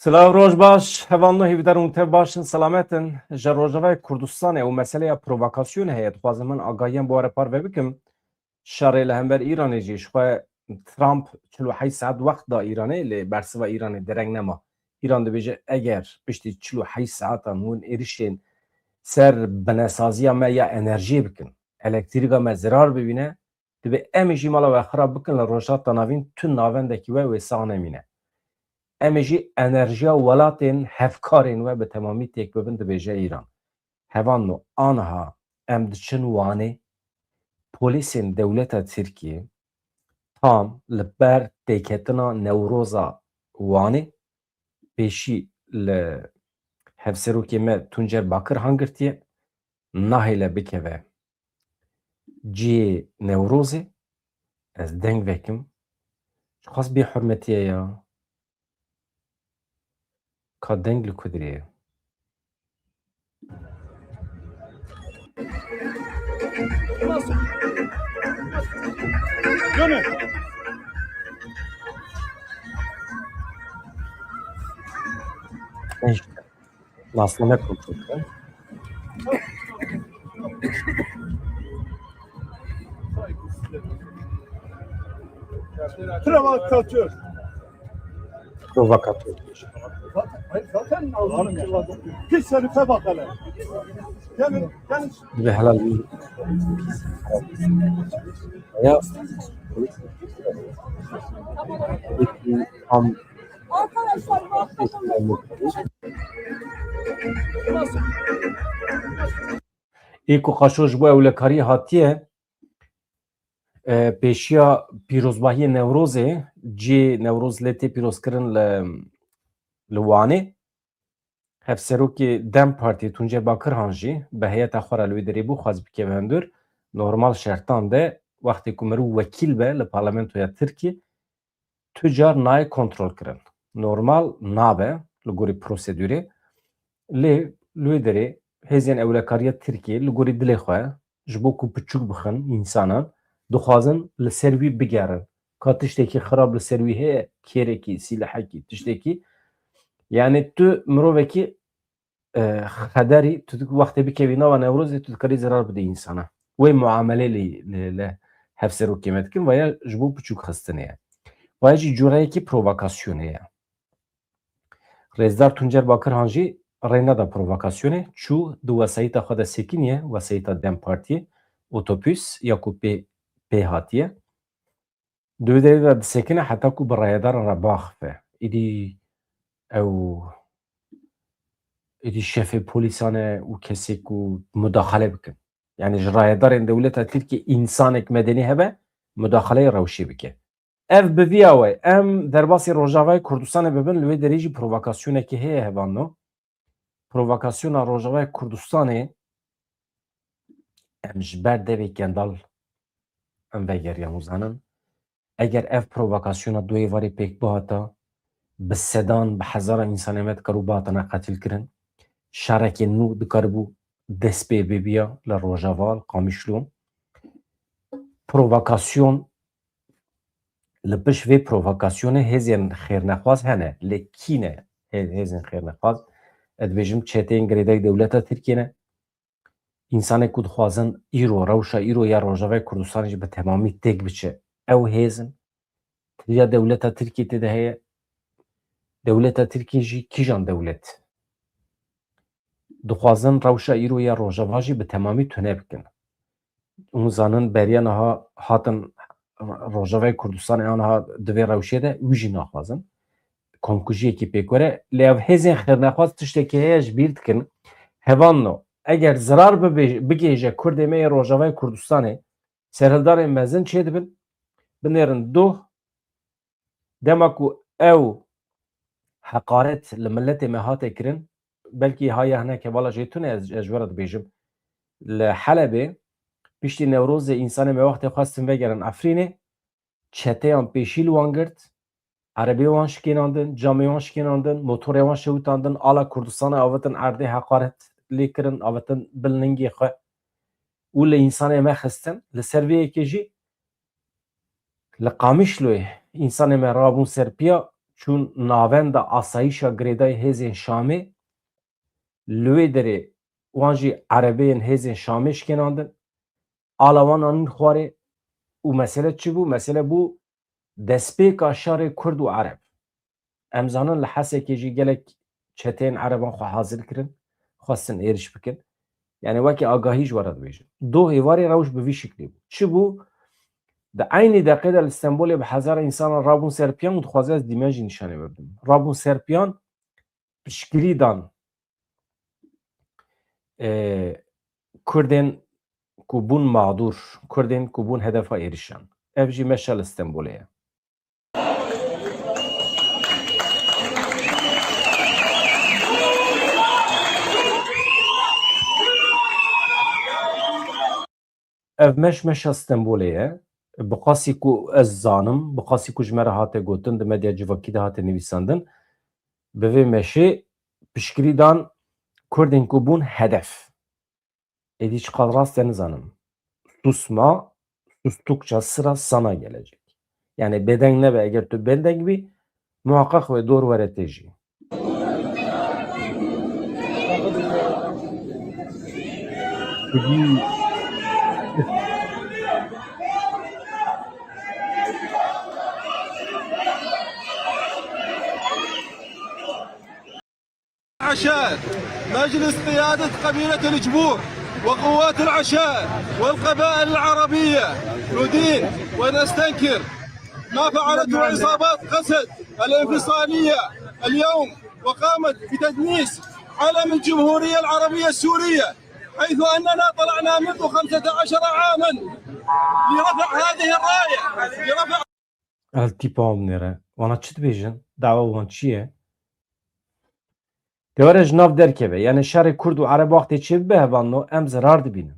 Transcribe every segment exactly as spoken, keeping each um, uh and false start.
Silav, roj baş, hevalno hîvdar û tev baş in, selamet in. Ji Rojavayê Kurdistanê û meseleya provokasyonê heye, dixwazim min agahiyan bi we re parve bikim. Şerê li hember Îranê jî, ji xwe Trump çil û heşt saet wext da Îranê, lê bersiva Îranê dereng nema. Îran dibêje, eger piştî çil û heşt saetan hûn êrişên ser binesaziya me ya enerjiyê bikin, elektrîka me zirar bibîne, dibê em ê jî mala we xirab bikin, li Rojhilata Navîn tu navendekî we wê sax nemîne. Em ê jî enerjiya welatên hevkarên we bi temamî têk bibin, dibêje Îran. Hevalno, aniha em diçin Wanê, polîsên dewleta Tirkiyê tam li ber têketina Newroza Wanê pêşî li hevserokê me Tuncer Bakirhan girtiye, nahêle bikeve cihê Newrozê, ez deng vekim. Çiqas bêhurmetiye ya. Ka deng li ku dirê ye? Nasname kontrol. Provokatör. Provokatör. Zaten, hayır, zaten lazım yani. Pis herife bak hele. Gelin, gelin. Ve helal. Ya. Tam. Ê ku qaşo ji bo ewlekariyê hatiye, e, pêşiya pîrozbahiyê Newrozê, cihê Newroz lê tê pîrozkirin li, li Wanê. Hevserokê DEM Partiyê Tuncer Bakirhan jî bi heyeta xwe re li wê derê bû, xwest bikeve hundir. Normal şertan de wextê ku mirov wekîl be li parlamentoya Tirkiyê, tu car nayê kontrolkirin. Normal nabe li gorî prosedûrê. Lê li wê derê hêzên ewlekariya Tirkiyê li gorî dilê xwe ji bo ku piçûk bixin însanan, dixwazin li ser wî bigerin. Ka tiştekî xirab li ser wî heye, kêrekî, sîlehekî, tiştekî. Yani tu mirovekî, e, xederî, tu dik-, wextê bikevî nava Newrozê, tu dikarî zerar bidî însana. Wê muamelê li, li, li hevserokê me dikin, vaya ji bo piçûk xistinê ye. Vaya jî cureyekî provokasyonê ye. Rêzdar Tuncer Bakirhan jî rê neda provokasyonê, çû di wesayîta xwe de sekiniye, wesayîta DEM Partiyê, otobus ya ku pê, pê hatiye. Di wê derê de disekine heta ku bi rayedaran re biaxife. Îdî ew, îdî şefê polîsan e û kesê ku mudaxale bikin. Yani ji rayedarên dewleta Tirkiyê însanek medenî hebe, mudaxaleyê rewşê bike. Ev bi vî ya we, em derbasî Rojavayê Kurdistanê bibin, li wê derê jî provokasyonekê heye, hevalno. Provokasyona Rojavayê Kurdistanê, em ji ber devê kendal em vegeriyan û zanin, eger ev provokasyona du êvarê pêk bihata, bi sedan, bi hezaran însanê me dikaribû bihatine qetilkirin. Şerekê nû dikaribû dest pê bibiya li Rojava, li Qamişlo. Provokasyon, li pişt vê provokasyonê hêzên xêrnexwaz hene. Lê kî ne hê-, hêzên xêrnexwaz? Ez dibêjim çeteyên girêdayî dewleta Tirkiyê ne. Însanê ku dixwazin îro, rewşa îro ya Rojavayê Kurdistanê jî bi temamî têk biçe, ew hêz in. Tiriya dewleta Tirkiyê tê de heye. Dewleta Tirkiyê jî kîjan dewlet? Dixwazin rewşa îro ya Rojava jî bi temamî tune bikin. Hûn zanin beriya niha hatin Rojavayê Kurdistanê, an niha di vê rewşê de wî jî naxwazin. Komkujiyekî pêk were. Lê ev hêzên xêrnexwaz tiştekî heye ji bîr dikin. Hevalno, eger zirar bibê-, bigihêje Kurdê me yê Rojavayê Kurdistanê, serhildanên mezin çêdibin, binêrin doh. Dema ku ew heqaret li miletê me hate kirin, belkî haya hinek hevala jê tune, ez, ez ji we re dibêjim. Li Helebê piştî Newrozê însanê me wextê xwestin vegerin Efrînê, çeteyan pêşî li wan girt, erebê wan şikênandin, camê wan şikênandin, motorê wan şewitandin, ala Kurdistanê avitin erdê, heqaret lê kirin, avitin bil ningê xwe û li însanê me xistin. Li ser vê yekê jî li Qamişloyê însanê me rabûn ser piya, çûn navenda asayîşa girêdayî hêzên Şamê, li wê derê wan jî erebeyên hêzên Şamê şikênandin, ala wan anîn xwarê û mesele çi bû? Mesele bû destpêka şerê Kurd û Ereb. Em zanin li Hesekê jî gelek çeteyên Ereban xwe hazir kirin, xwestin êriş bikin. Yani wekî agahî ji we re dibêjim. Doh êvarê rewş bi vî şiklî bû. Çi bû? Di eynî deqê de li Stenbolê bi hezara însanan rabûn ser piyan û dixwaze ez dîmen jî nîşanê we bidim. Rabûn ser piyan, piştgirî dan, e, Kurdên ku bûn mağdûr, Kurdên ku bûn hedefa êrişan. Ev jî meşa li Stenbolê ye. Ev meş meşa Stenbolê ye. Bi qasî ku ez zanim, bi qasî ku ji me re hate gotin, di medya civakî de hate nivîsandin, bi vê meşê piştgirî dan Kurdên ku bûn hedef. Êdî çiqas rast e nizanim. Susma, sustukça sıra sana gelecek. Yani bêdeng nebe, eger tu bêdeng bî, muhaqqaq wê dor were te jî. عشائر، مجلس قيادة قبيلة الجبور وقوات العشائر والقبائل العربية ندين ونستنكر ما فعلته عصابات قسد الانفصالية اليوم، وقامت بتدنيس علم الجمهورية العربية السورية، حيث أننا طلعنا منذ خمسة عشر عاما لرفع هذه الراية، لرفع Ev tîpa wan binêre. Wana çi dibêjin? Dawa wan çi ye? Dê were ji nav derkeve. Yani şerê Kurd û Ereb wextê çêbibe hevano, em zirar dibînin.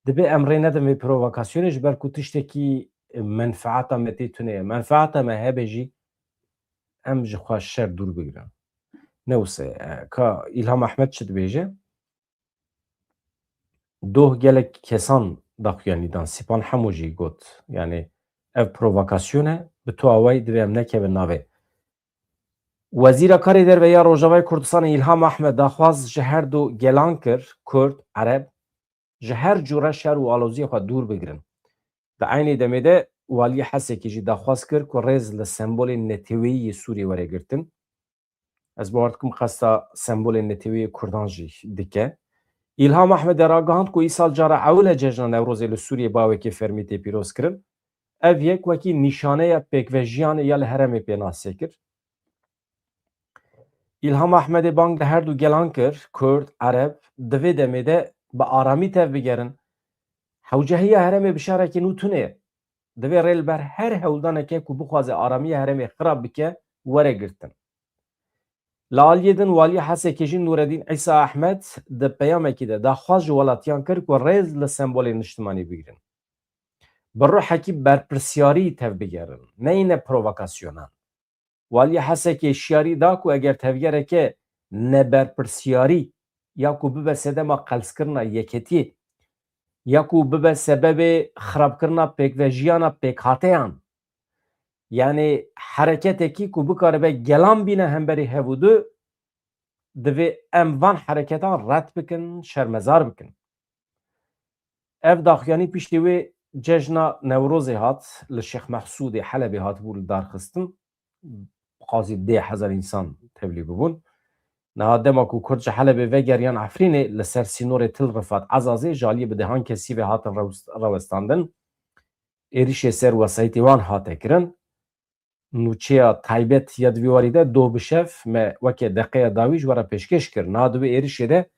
Dibê em rê nedin vê provokasyonê, ji ber ku tiştekî, e, menfaeta me tê tune ye. Menfaeta me hebe jî em ji xwe şer dûr bigirin. Ne wisa ye. E, ka Îlham Ehmed çi dibêje? Doh gelek kesan daxuyanî dan. Sîpan Hemo jî got, yani ev provokasyon e, bi tu awayî divê em nekevin navê. Wezîra Karê Derve ya Rojavayê Kurdistanê Îlham Ehmed daxwaz ji her du gelan kir, Kurd, Ereb, ji her cure şer û aloziyê xwe dûr bigirin. Di eynî demê de Waliyê Hesekê jî daxwaz kir ku rêz li sembolên neteweyî yê Sûriyê were girtin. Ez bawer dikim qesta sembolên neteweyê Kurdan jî dike. Îlham Ehmedê ragihand ku îsal cara ewil e cejna Newrozê li Sûriyê bawekê fermî tê pîrozkirin. Ev yek wekî nîşaneya pêkvejiyanê ya li herêmê pênasê kir. Îlham Ehmedê bang li her du gelan kir, Kurd, Ereb, di vê demê de bi aramî tevbigerin. Hewcehiya herêmê bi şerekî nû tune ye. Divê rê li ber her hewldaneke ku bixwaze aramiya herêmê xirab bike, were girtin. Li aliyê din Waliyê Hesekê jî Nûredîn Îsa Ehmed di peyamekî de daxwaz ji welatiyan kir ku rêz li sembolên niştimanî bigirin. Bi ruhekî berpirsiyarî tevbigerin, neyne provokasyonan. Waliyê Hesekê şiyarî da ku eger tevgereke neberpirsiyarî ya ku bibe sedema qelskirina yeketiyê, ya ku bibe sebebê xirabkirina pêkvejiyana pêkhateyan, yanî hereketekî ku bikaribe gelan bîne hemberî hev û du, divê em van hereketan red bikin, şermezar bikin. Ev daxuyanî piştî wê cejna Newrozê hat, li Şêx Mehsûdê Helebê hatibû li dar xistin. Qasî deh hezar însan tevlî bibûn. Niha dema ku Kurd ji Helebê vegeriyan Efrînê, li ser sînorê Til Rifat Ezazê ji aliyê bi dehan kesî ve hatin rewst-, rewestandin. Êrişê ser wesayîtê wan hate kirin. Nûçeya taybet ya di vî warî de doh bi şev me weke deqeya dawî ji we re pêşkêş kir. Niha di wê êrişê de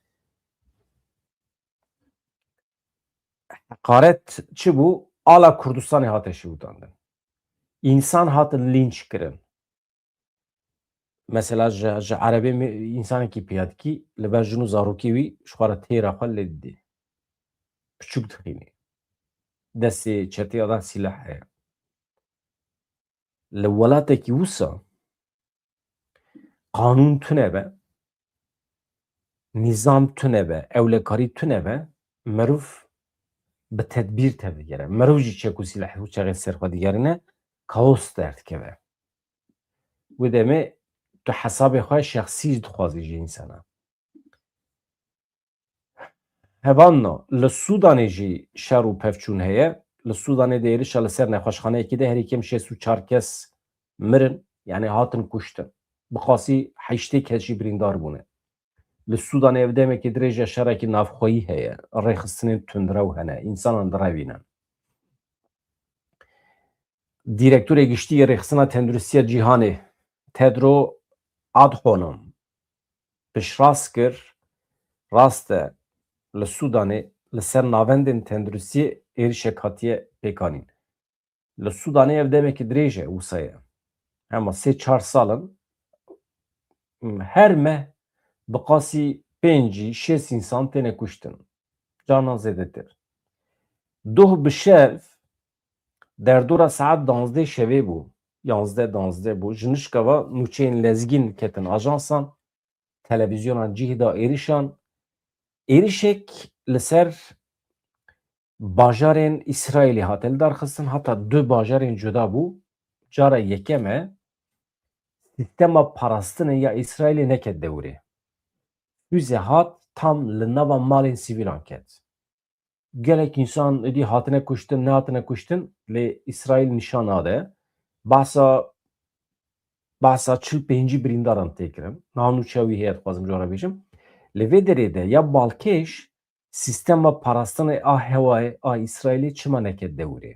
heqaret çi bû? Ala Kurdistanê hate şiwitandin. Însan hatin lînç kirin. Mesela ji, ji erebê me-, însanekî piya dikî, li ber jin û zarokê wî ji xwe re têra xwe lê didê. Piçûk dixînê. Destê çeteya dan sîleh heye. Li welatekî wisa qanûn tune be, nîzam tune be, ewlekarî tune be, mirov bi tedbîr tevdigere. Mirov jî çek û sîleh û çexê ser xwe digerîne, kaos derdikeve. Wê demê tu hesabê xwe şexsî jî dixwazî ji însana. Hevalno, li Sûdanê jî şer û pevçûn heye. Li Sûdanê di êrişa li ser nexweşxaneyekê de herî kêm şêst û çar kes mirin, yanî hatin kuştin. Bi qasî heştê kes jî birîndar bûne. Li Sûdanê ev demekî dirêj e, şerekî navxweyî heye, rêxistinên tundrew hene, însanan direvînin. Dîrektorê Giştî yê Rêxistina Tenduristiya Cîhanê Tedro Adhanom piştrast kir, rast e, li Sûdanê li ser navendên tenduristiyê êrişek hatiye pêkanîn. Li Sûdanê ev demekî dirêj e wisa ye. Hema sê çar sal in, her meh bi qasî pêncî şêst însan têne kuştin. Carnan zêdetir. Doh bi şev, derdora saet danzdeh şevê bû, yanzdeh danzdeh bû, ji nişka ve nûçeyên lezgîn ketin ajansan, televîzyonan cih da êrişan. Êrişek li ser bajarên Îsraîlê hate lidarxistin, heta du bajarên cuda bû. Cara yekem e, sîstema parastinê ya Îsraîlê neket dewrê. Fûze hat, tam li nava malên sivîlan ket. Gelek însan êdî hatine kuştin, nehatine kuştin, lê Îsraîl nîşan nade. Behsa, behsa çil pêncî birîndaran tê kirin. Niha nûçeya wî heye, dixwazim ji we re bêjim. Li vê derê de ya balkêş, sîstema parastinê a hewayê a Îsraîlê çima neket dewrê?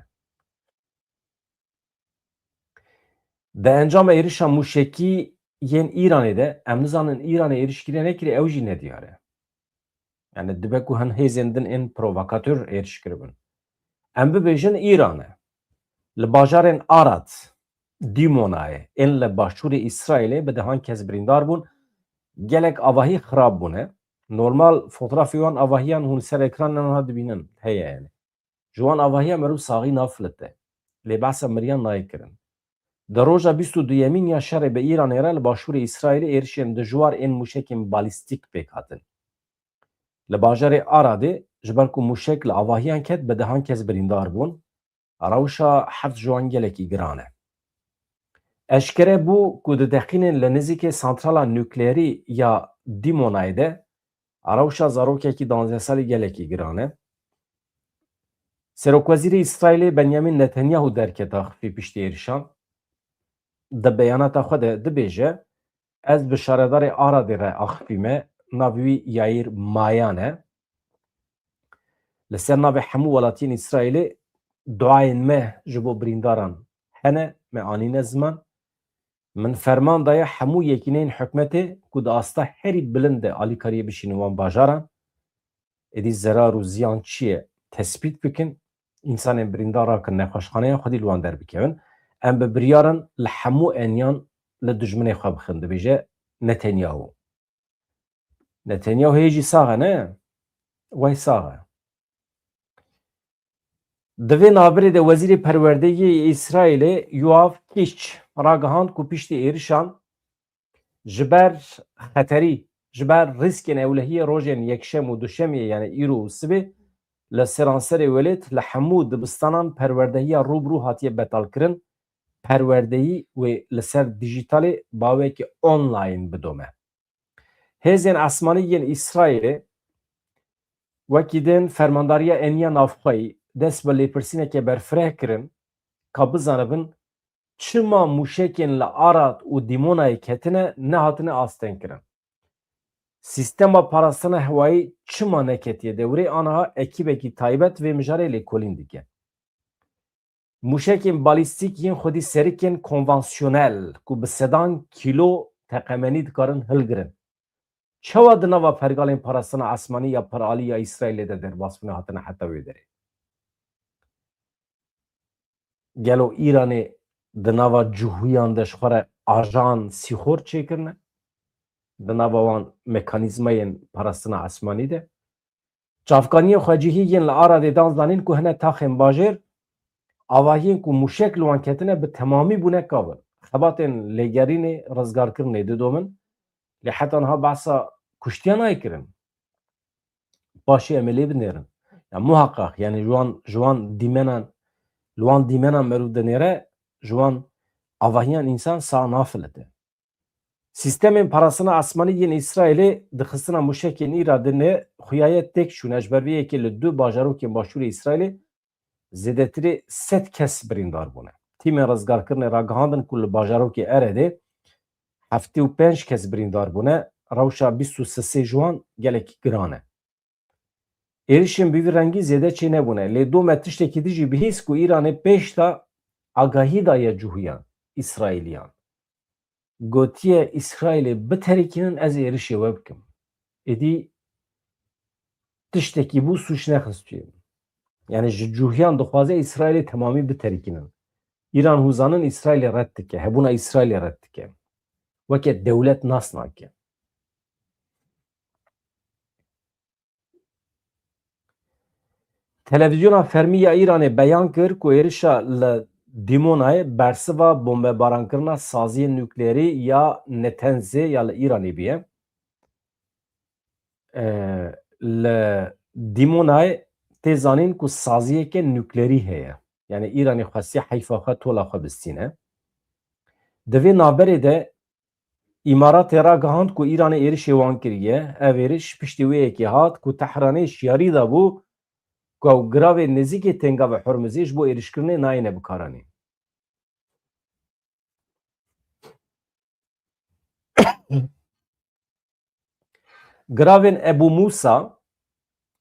Di encama êrişa mûşekî yên Îranê de, em nizanin Îranê êrişkirî nekirî, ew jî nediyar e. Yani dibe ku hin hêzên din ên provokatör êriş kiribin. Em bibêjin Îran e. Li bajarên Arad, Dîmonayê, ên li başûrê Îsraîlê bi dehan kes birîndar bûn. Gelek avahî xirab bûne. Normal fotografê wan avahiyan hûn ser ekran niha dibînin, heye yani. Ji wan avahiya meriv saxî nafilite. Lê behsa miriyan nayê kirin. Di roja bîst û duyemîn ya şerê bi Îranê re li başûrê Îsraîlê êrişên dijwar ên mûşekên balîstîk pêk hatin. Li bajarê Aradê ji ber ku mûşek li avahiyan ket, bi dehan kes birîndar bûn. Rewşa heft ji wan gelekî giran e. Eşkere bû ku di deqînên li nizîkê santrala nukleerî ya Dîmonayê de rewşa zarokekî duwazdeh salî gelekî giran e. Serokwezîrê Îsraîlê Benyamin Netanyahu derket axifî piştî êrişan. Di beyanata xwe de dibêje, Ez bi şaredarê Aradê re axifî me, navê wî Yaîr Mayan e. Li ser navê hemû welatiyên Îsraîlê duayên me ji bo birîndaran hene, me anîne ziman. Min ferman daye hemû yekîneyên hikûmetê ku di asta herî bilind de alîkariyê bişînin wan bajaran, êdî zerar û ziyan çi ye tespît bikin, însanên birîndar rakin nexweşxaneyan, xwedî li wan derbikevin. Em bi biryar in li hemû eniyan li dijminê xwe bixin, dibêje Netanyahu. Netanyahu hê jî sax e, ne? Wey sax e. Di vê navbirê de Wezîrê Perwerdeyê yê Îsraîlê Yoav Kiç ragihand ku piştî êrişan ji ber xeterî, ji ber rîskên ewlehiyê rojên yekşem û duşemê, yani îro û sibê, li seranserê welêt li hemû dibistanan perwerdehiya rû bi rû hatiye betalkirin, perwerdeyî wê li ser dijîtalê bi awekî online bidome. Hêzên esmanî yên Îsraîlê wekî din Fermandariya Eniya Navxweyî dest bi lêpirsîneke berfireh kirin ka bizanibin çima mûşekên li Arad û Dîmonayê ketine nehatine astengkirin. Sîstema parastina hewayî çima neketiye dewrê, aniha ekîbekî taybet vê mijarê lêkolîn dike. Mûşekên balîstîk yên xwedî serikên konvansiyonel ku bi sedan kîlo teqemenî dikarin hilgirin, çawa di nava pergalên parastina esmanî ya piralî ya Îsraîlê de derbas bûne hatine heta wê derê? Gelo Îranê di nava cihûyan de ji xwe re ajan sîxor çêkirine? Di nava wan mekanîzmayên parastina esmanî de? Çavkaniyên xwecihî yên li Aradê dan zanîn ku hine taxên bajêr, avahiyên ku mûşek li wan ketine bi temamî bûne kavin. Xebatên lêgerînê, rizgarkirinê didomin, lê heta niha behsa kuştiyan nayê kirin. Paşê em ê lê binêrin. Ya muhaqqaq, yani ji wan, ji wan dîmenan, li wan dîmenan meriv dinêre, ji wan avahiyan însan sax nafilite. Sîstemên parastina esmanî yên Îsraîlê di xistina mûşekên Îranê de xuyaye têk çûne. Ji ber vê yekê li du bajarokên başûrê Îsraîlê zêdetirê sed kes birîndar bûne. Tîmên rizgarkirinê ragihandin ku li bajarokê Eredê heftê û pênc kes birîndar bûne, rewşa bîst û sisê ji wan gelekî giran e. Êrişên bi vî rengî zêde çênebûne, lê dome tiştekî din jî bihîst ku Îranê pêş de agahî daye cûhiyan Îsraîliyan. Gotiye, Îsraîlê biterikînin, ez êrişê we bikim. Êdî tiştekî bû sûc nexistûye. Yani ji cûhiyan dixwaze Îsraîlê temamî biterikînin. Îran hûn zanin Îsraîlê red dike, hebûna Îsraîlê red dike. Weke dewlet nas nake. Televîzyona fermî ya Îranê beyan kir ku êrişa li Dîmonayê bersiva bombebarankirina saziyên nukleerî ya Netenzê ya li Îranê bûye. E, li Dîmonayê tê zanîn ku saziyeke nukleerî heye. Yani Îranê xwestiye heyfa xwe tola xwe bistîne. Di vê navberê de Îmaratê ragihand ku Îranê êrişê wan kiriye. Ev êriş piştî wê yekê hat ku Tehranê şiyarî dabû ku ew giravên nêzîkê Têngava Hormuzê ji bo êrişkirinê nayêne bikaranîn. Giravên Ebu Musa,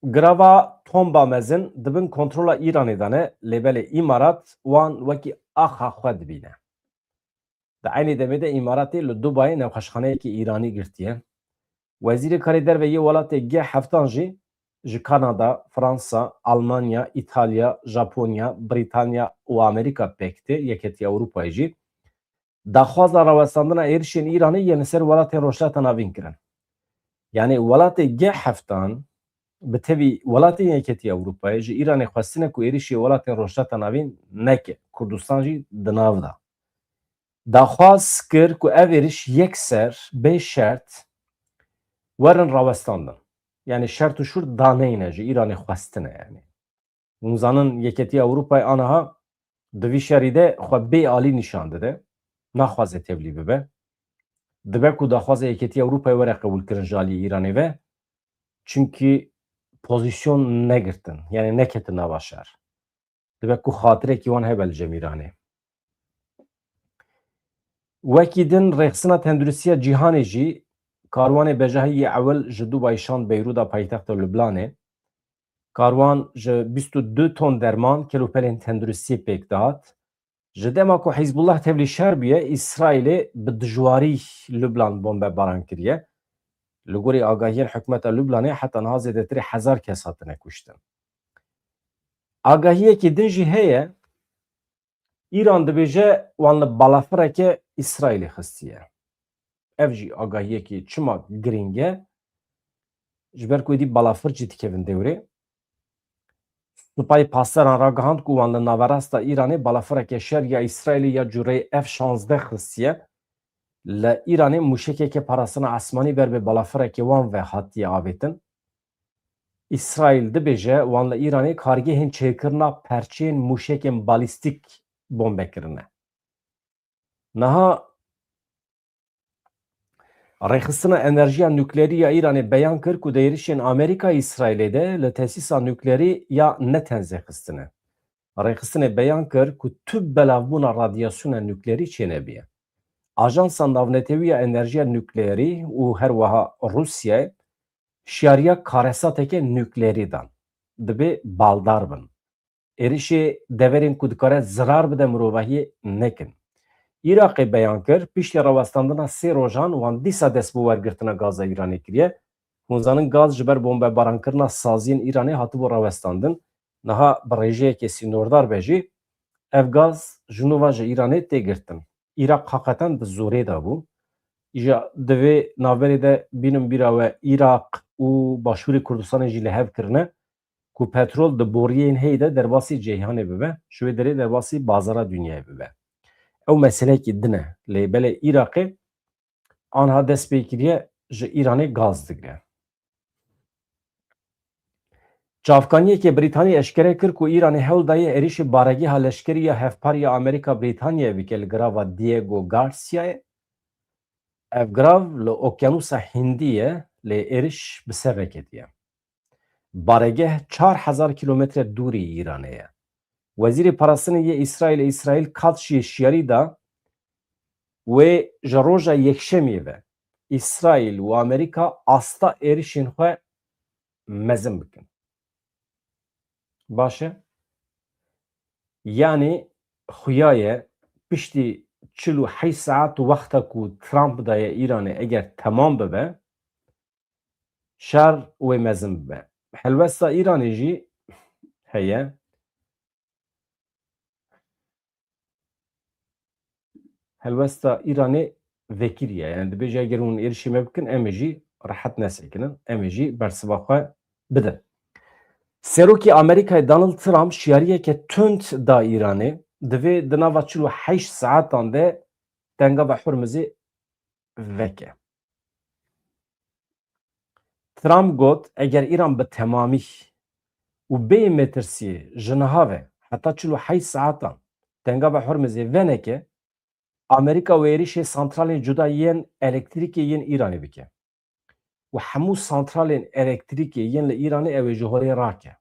girava tomba mezin di bin kontrola Îranê de ne, lê belê Îmarat wan wekî axa xwe dibîne. Di eynî demê de Îmaratê li Dubayê nexweşxaneyekî Îranî girtiye. Wezîrê Karê Derve yê welatê G heftan jî ji Kanada, Fransa, Almanya, Îtalya, Japonya, Brîtanya û Amerîka pêk tê, Yeketiya Ewropayê jî daxwaza rawestandina êrişên Îranê yên li ser welatên Rojhilata Navîn kirin. Yanî welatê G heftan bi tevî welatên Yeketiya Ewropayê ji Îranê xwestine ku êrişê welatên Rojhilata Navîn neke, Kurdistan jî di nav de. Daxwaz kir ku ev êriş yekser, bê şert werin rawestandin. Yanî şert û şûr daneyne, ji Îranê xwestine yanî. Hûn zanin Yeketiya Ewropayê aniha di vî şerî de xwe bê alî nîşan dide. Naxwaze tevlî bibe. Dibe ku daxwaza Yeketiya Ewropayê were qebûlkirin ji aliyê Îranê ve. Çimkî pozîsyon negirtin. Yanî neketin nava şer. Dibe ku xatirekî wan hebe li cem Îranê. Wekî din rêxistina tenduristiya cîhanê jî karwanê bejahî yê ewil ji Dubayê şand Beyrûda paytexta Lublanê. Karwan ji bîst û du ton derman, kelûpelên tenduristiyê pêk dihat. Ji dema ku Hizbullah tevlî şer bûye, Îsraîlê bi dijwarî Lubnan bombebaran kiriye. Li gorî agahiyên hikûmeta Lubnanê heta niha zêdetirê hezar kes hatine kuştin. Agahiyekî din jî heye, Îran dibêje wan li balafireke Îsraîlê xistiye. Ev jî agahiyekî çima girîng e? Ji ber ku êdî balafir jî dikevin dewrê. Supayê Pasdaran ragihand ku wan li naverasta Îranê balafireke şer ya Îsraîlê ya cûreyê F şazdeh xistiye. Li Îranê mûşekeke parastina esmanî ber bi balafirekê wan ve hatiye avêtin. Îsraîl dibêje wan li Îranê kargehên çêkirina perçeyên mûşekên balîstîk bombe kirine. Niha Rêxistina Enerjiya Nukleerî ya Îranê beyan kir ku di êrişên Amerîka Îsraîlê de li tesîsa nukleerî ya Netenzê xistine. Rêxistinê beyan kir ku tu belavbûna radyasyona nukleerî çênebiye. Ajansa Navnetewî ya Enerjiya Nukleerî û her wiha Rûsyayê şiyariya karesateke nukleerî dan. Dibê baldar bin. Êrişê deverên ku dikare zirar bide mirovahiyê nekin. Iraqê beyan kir, piştî rawestandina sê rojan wan dîsa dest bi wergirtina gaza Îranê kiriye. Hûn zanin gaz ji ber bombebarankirina saziyên Îranê hatibû rawestandin. Niha bi rêjeyekê sînordar be jî ev gaz ji nû ve ji Îranê tê girtin. Iraq heqeten di zorê de bû. Îja di vê navberê de bînim bîra we Iraq û Başûrê Kurdistanê jî li hev kirine ku petrol di boriyên heyî de derbasî ceyhanê bibe, ji wê derê derbasî bazara dinyayê bibe. Ew meselekî din e. Lê belê Iraqê anha dest pê kiriye ji Îranê gaz digre. Çavkaniyeke Brîtanî eşkere kir ku Îranê hewl daye êrişê baregeha leşkerî ya hevpar ya Amerîka Brîtanyayê bike li girava Diego Garciayê. Ev girav li Okyanusa Hindî ye, lê êriş bi ser re ketiye. Baregeh çar hezar kîlometre dûrî Îranê ye. Wezîrê Parastinê yê Îsraîlê Îsraîl Katz jî şiyarî da wê ji roja Yekşemiyê ve Îsraîl û Amerîka asta êrişên xwe mezin bikin. Baş e? Yanî xuya ye piştî çil û heşt saet wexta ku Trump daye Îranê eger temam bibe, şer wê mezin bibe. Helwesta Îranê jî heye. Helwesta Îranê vekirî ye. Yani dibêje eger hûn êrişê me bikin, em ê jî rehet nesekinin. Em ê jî bersiva xwe bidin. Serokê Amerîkayê Donald Trump şiyariyeke tund da Îranê. Divê di nava çil û heşt saetan de Tengava Hurmizê veke. Trump got, eger Îran bi temamî û bê metirsiyê ji niha ve heta çil û heşt saetan Tengava Hurmizê veneke, Amerîka wê êrişê santralên cuda yên elektrîkê yên Îranê bike û hemû santralên elektrîkê yên li Îranê ew ê ji holê rake.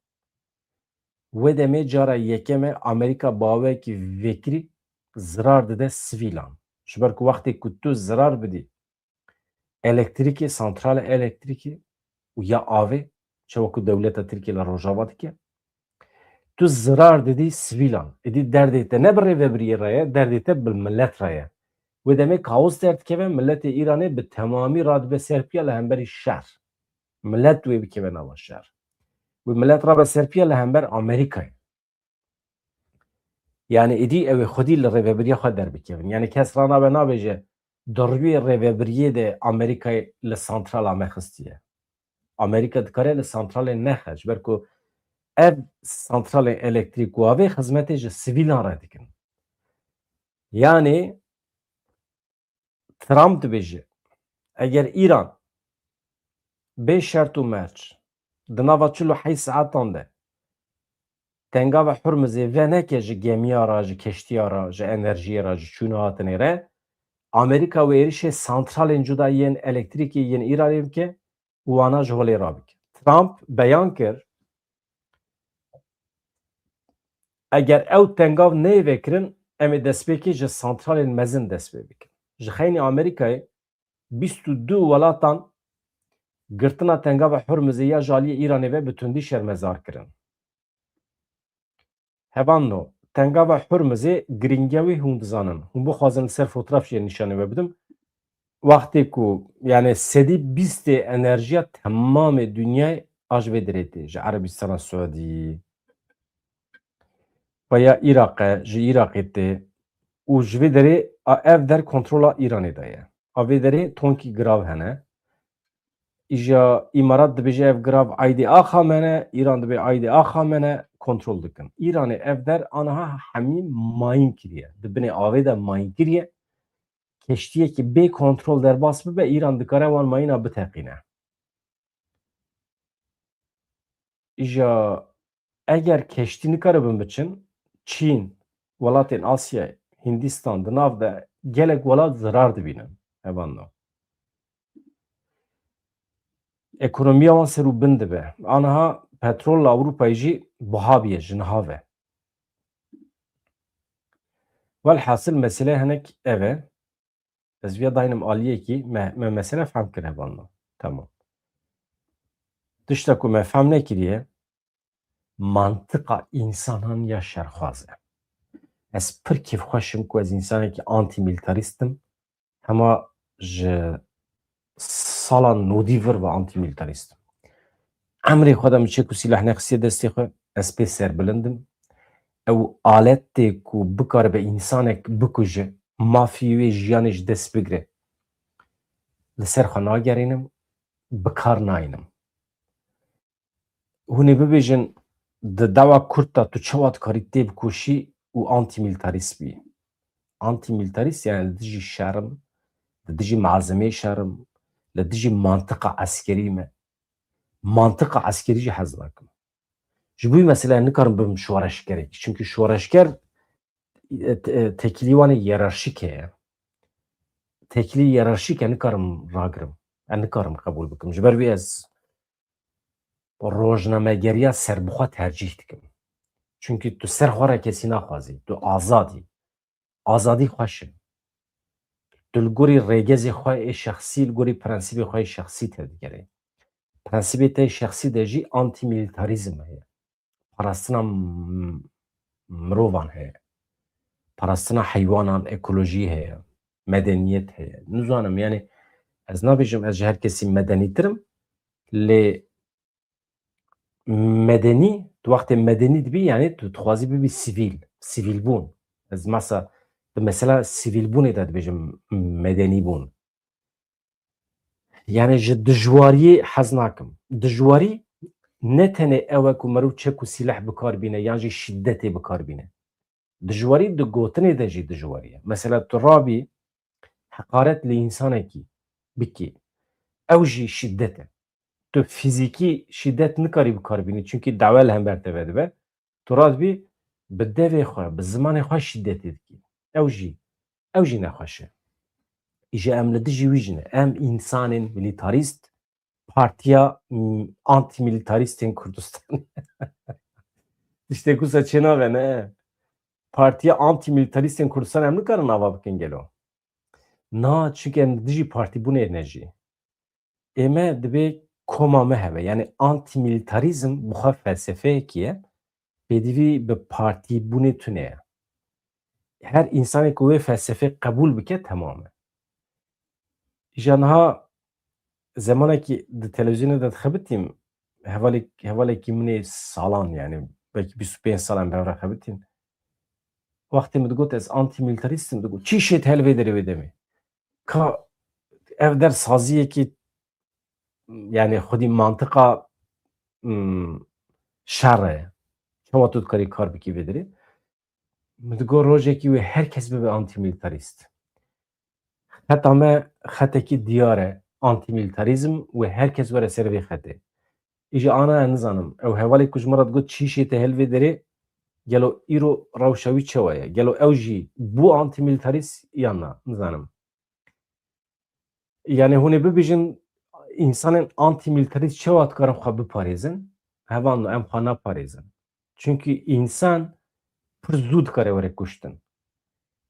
Wê demê cara yekem e Amerîka bi awayekî vekirî zirar dide sivîlan. Ji ber ku wextê ku tu zirar bidî elektrîkê, santrala elektrîkê û ya avê, çawa ku dewleta Tirkiyê li Rojava dike, tu zirar didî sivîlan. Êdî derdê te ne bi rêvebiriyê re ye, derdê te bi milet re ye. Wê demê kaos derdikeve, miletê Îranê bi temamî radibe serpiya li hemberî şer. Milet wê bikeve nava şer. Wê milet rabe serpiya li hember Amerîkayê. Yani êdî ew ê xwedî li rêvebiriya xwe derbikevin. Yani kes ranabe nabêje di rûyê rêvebiriyê de Amerîkayê li santrala me xistiye. Amerîka dikare li santralê nexe, ji ber ku ev santralên elektrîk û avê xizmetê ji sivîlan re dikin. Yani Trump dibêje, eger Îran bê şert û merc di nava çil û heşt saetan de Tengava Hurmizê veneke ji gemiya re, ji keştiya re, ji enerjiyê re, ji çûna hatinê re, Amerîka wê êrişê santralên cuda yên elektrîkê yên Îranê bike û wana ji holê rabike. Trump beyan kir, eger ew tengav neyê vekirin, em ê destpêkê ji santralên mezin dest pê bikin. Ji xeynî Amerîkayê bîst û du welatan girtina Tengava Hurmizê ya ji aliyê Îranê ve bi tundî şermezar kirin. Hevalno, Tengava Hurmizê girîngiya wî hûn dizanin. Hûn bixwazin li ser fotoğraf jî nîşanî we bidim. Wextê ku, yani sedî bîstê enerjiya temamê dinyayê a ji vê derê tê. Ji Erebistana Suudî, veya Iraq e, ji Iraqê tê û ji vê derê a ev der kontrola Îranê de ye. A vê derê tonkî girav hene. Îja Îmarat dibêje ev girav aydê axa me ne, Îran dibê aydê axa me ne, kontrol dikin. Îranê ev der aniha hemî mayîn kiriye. Di binê avê de mayîn kiriye. Keştiyekî bê kontrol derbas bibe, Îran dikare wan mayîna biteqîne. Îja eger keştî nikaribin biçin, Çîn, welatên Asyayê, Hindistan, di nav de gelek welat zirar dibînin. Hevalno. Ekonomiya wan ser û bin dibe. Aniha petrol li Ewropayê jî biha bûye ji niha ve. Welhasil mesele hinek ev e. Ez viya daynim aliyekî me, me mesele fehm kir hevalno. Tamam. Tişta ku me fehm nekiriye, mantiqa însanan ya şerxwaz e. Ez pir kêfxweş im ku ez însanekî antîmîlîtarîst im. Hema ji sala nodî vir ve antîmîlîtarîst im. Emrê xwe de min çek û sîlah nexistiye destê xwe, ez pê serbilind im. Ew aletê ku bikaribe însanek bikuje, mafî wê jiyanê ji dest bigire, li ser xwe nagerînim, bi kar nayînim. Hûn ê bibêjin, di dawa kurt de tu çawa dikarî têbikoşî û antîmîlîtarîst bî? Antîmîlîtarîst, yani li dijî şer im, li dijî malzemeyê şer im, li dijî mantiqa eskerî me. Mantiqa eskerî jî hez nakim. Ji bo wî meseleyê nikarim bibim şoreşgerekî. Çimkî şoreşger, e, te-, e, tekîlî wan ê yerarşîk heye. teklî yerarşîk e nikarim ragirim. Ez nikarim qebûl bikim. Ji ber wî ez rojnamegeriya serbixwe tercîh dikim. Çunkî tu ser xwe re kesî naxwazî, tu azad î. Azadî xweş e. Tu li gorî rêgezê xwe ê şexsî, li gorî prensîbê xwe yê şexsî tevdigerê. Prensîbê te yê şexsî de jî antîmîlîtarîzm heye. Parastina m-, mirovan heye. Parastina heywanan, ekolojî heye. Medeniyet heye. Nizanim, yani ez nabêjim ez ji her kesî medenîtir im, lê medenî, tu wextê medenî dibî, yani tu dixwazî bibî sivîl, sivîlbûn. Ez masa, di mesela sivîlbûnê de dibêjim medenîbûn. Yani ji dijwariyê hez nakim. Dijwarî ne tenê ew e ku meriv çek û sîleh bi kar bîne yan jî şîdetê bi kar bîne. Dijwarî di gotinê de jî dijwarî ye. Mesela tu rabî heqaret li însanekî bikî, ew jî şîdet e. Tu fîzîkî şîdet nikarî bi kar bînî, çunkî dawe li hember te vedibe. Tu radibî bi devê xwe, bi zimanê xwe şîdetê dikî. Ew jî, ew jî nexweş e. Îja em li dijî wî jî ne. Em însanên milîtarîst, partiya, m, antîmilîtarîstên Kurdistanê. Tiştê ku se çênabe ne. Partiya antîmilîtarîstên Kurdistanê em nikarin ava bikin gelo? Na, çunke em li dijî partîbûnê ne jî. Ê me dibê koma me hebe. Yani antîmilîtarîzm bi xwe felsefeyekî ye. Pêdivî bi partîbûnê tune ye. Her însanê ku wê felsefê qebûl bike, temam e. Îja niha zemanekî di televîzyonê de dixebitîm, hevalek-, hevalekî min ê salan, yani belkî bîst û pênc sal em bi hev re xebitîn. Wextê min digot ez antîmilîtarîst im, digot, "Çi şêt hel vê derê wê demê? Ka ev der saziyekî, yani xwedî mantiqa, mm, şer e. Çawa tu dikarî kar bikî vê derê?" Min digot rojekî wê her kes bibe antîmilîtarîst. Xeta me xetekî diyar e. Antîmilîtarîzm wê her kes were ser vê xetê. Îja ana ez nizanim. Ew hevalê ku ji min re digot çi şêt hel vê derê, gelo îro rewşa wî çawa ye? Gelo ew jî bû antîmilîtarîst yan na? Nizanim. Yani hûn ê bibêjin, însanên antîmilîtarîst çawa dikarin xwe biparêzin? Hevalno, em xwe naparêzin. Çunkî însan pir zû dikare were kuştin.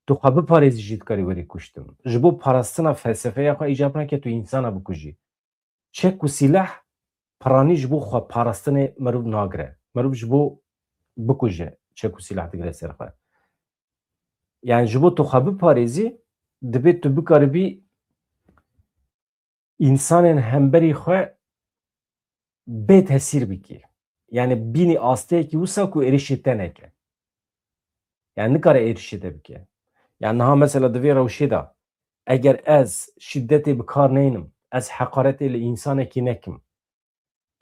Tu xwe biparêzî jî dikarî werî kuştin. Ji bo parastina felsefeya xwe îcab nake tu însana bikujî. Çek û sîleh piranî ji bo xwe parastinê meriv nagire. Meriv ji bo bikuje çek û sîleh digire ser xwe. Yani ji bo tu xwe biparêzî, dibê tu bikaribî însanên hemberî xwe bê tesîr bikî. Yani bînî asteyekî wisa ku êrişê te neke. Yani nikare êrişê te bike. Yani niha mesela di vê rewşê de eger ez şîdetê bi kar neynim, ez heqaretê li însanekî nekim,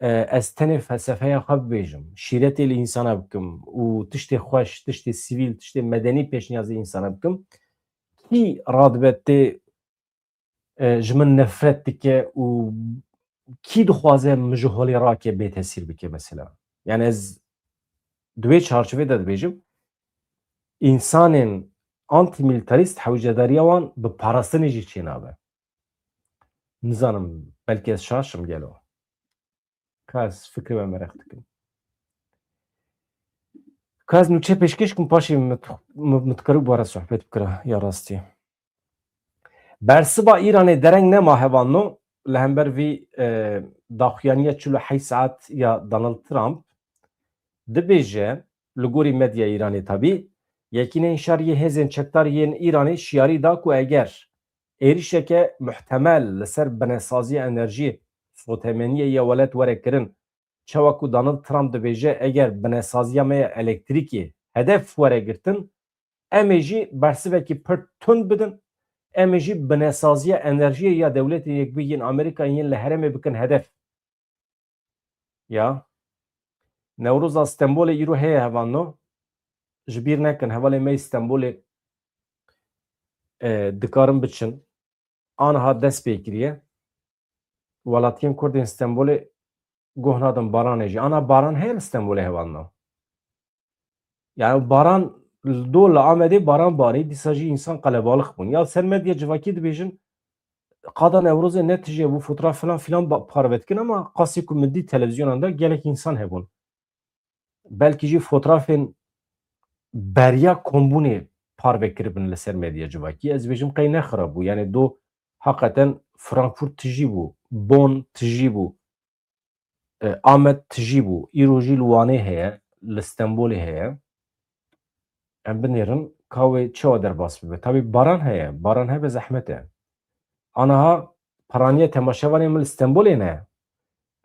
e, ez tenê felsefeya xwe bibêjim, şîretê li însana bikim û tiştê xweş, tiştê sivîl, tiştê medenî pêşniyazê însana bikim, kî radibe tê, e, ji min nefret dike û kî dixwaze min ji holê rake bê tesîr bike mesela? Yani ez di wê çarçovê de dibêjim, însanên antîmilîtarîst hewcedariya wan bi parastinê jî çênabe. Nizanim, belkî ez şaş im gelo. Ka ez fikrê me mereq dikim. Ka ez nûçe pêşkêş kim, paşê min, min, min dikar û bara sohbet bikira ya rastî. Bersiva Îranê dereng nema hevalno li hember vî, e, daxuyaniya çil û heşt saet ya Donald Trump dibêje, li gorî medya Îranê tabî, Yekîneyên Şer yê Hêzên Çekdar yên Îranê şiyarî da ku eger êrişeke muhtemel li ser binesaziya enerjiyê sotemeniyê ya welat were kirin, çawa ku Donald Trump dibêje, eger binesaziya me ya elektrîkê hedef were girtin, em ê jî bersivekî pir tund bidin, em ê jî binesaziya enerjiyê ya Dewletên Yekbûyî yên Amerîka yên li herêmê bikin hedef. Ya. Newroza Stenbolê îro heye hevalno. Ji bîr nekin, hevalên me yê Stenbolê, e, dikarin biçin. Aniha dest pê kiriye. Welatiyên Kurd ên Stenbolê guh nadin baranê jî. Ana baran heye li Stenbolê hevalno. Yani baran li dor li Amedê baran barî, dîsa jî însan qelebalix bûn. Ya ser medya civakî dibêjin, Qada Newrozê ne tije bû, fotoğraf filan filan ba-, parve dikin, ama qasî ku min dî televîzyonan de gelek însan hebûn. Belkî jî fotoğrafên beriya kombûnê parve kiribin li ser medya civakî. Ez bêjim qey ne xirab bû. Yani do heqeten Frankfurt tijî bû, Bonn tijî bû, e, Amed tijî bû. Îro jî li Wanê heye, li Stenbolê heye. Em binêrin ka wê çawa derbas bibe. Tabî baran heye, baran hebe zehmet e. Anaha paraniye temaşevanê min li Stenbolê ne.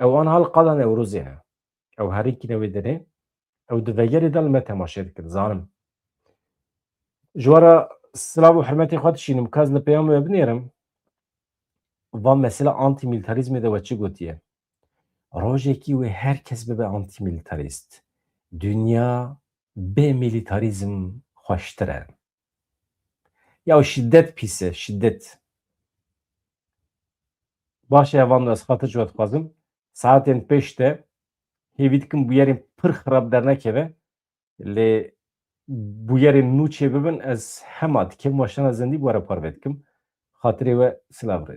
Ew anaha li qada Newrozê ne. Ew herî kîne wê derê. Ew di vegerê de li me temaşe dikin, zanim. Ji we re silav û hurmetê xwe dişînim, ka ez li peyamê we binêrim. Va mesela antimilitarizmê de we çi gotiye? Rojekî wê her kes bibe antimilitarist. Dinya bê militarizm xweştir e. Ya şiddet pîs e, şiddet. Baş e, hevalno, ez xatir ji we dixwazim. Saetên pêş de hêvî dikim bûyerên pir xirab dernekeve. Lê bûyerên nû çêbibin, ez hema dikevim weşana zendî bi we re parve dikim. Xatirê we silav re.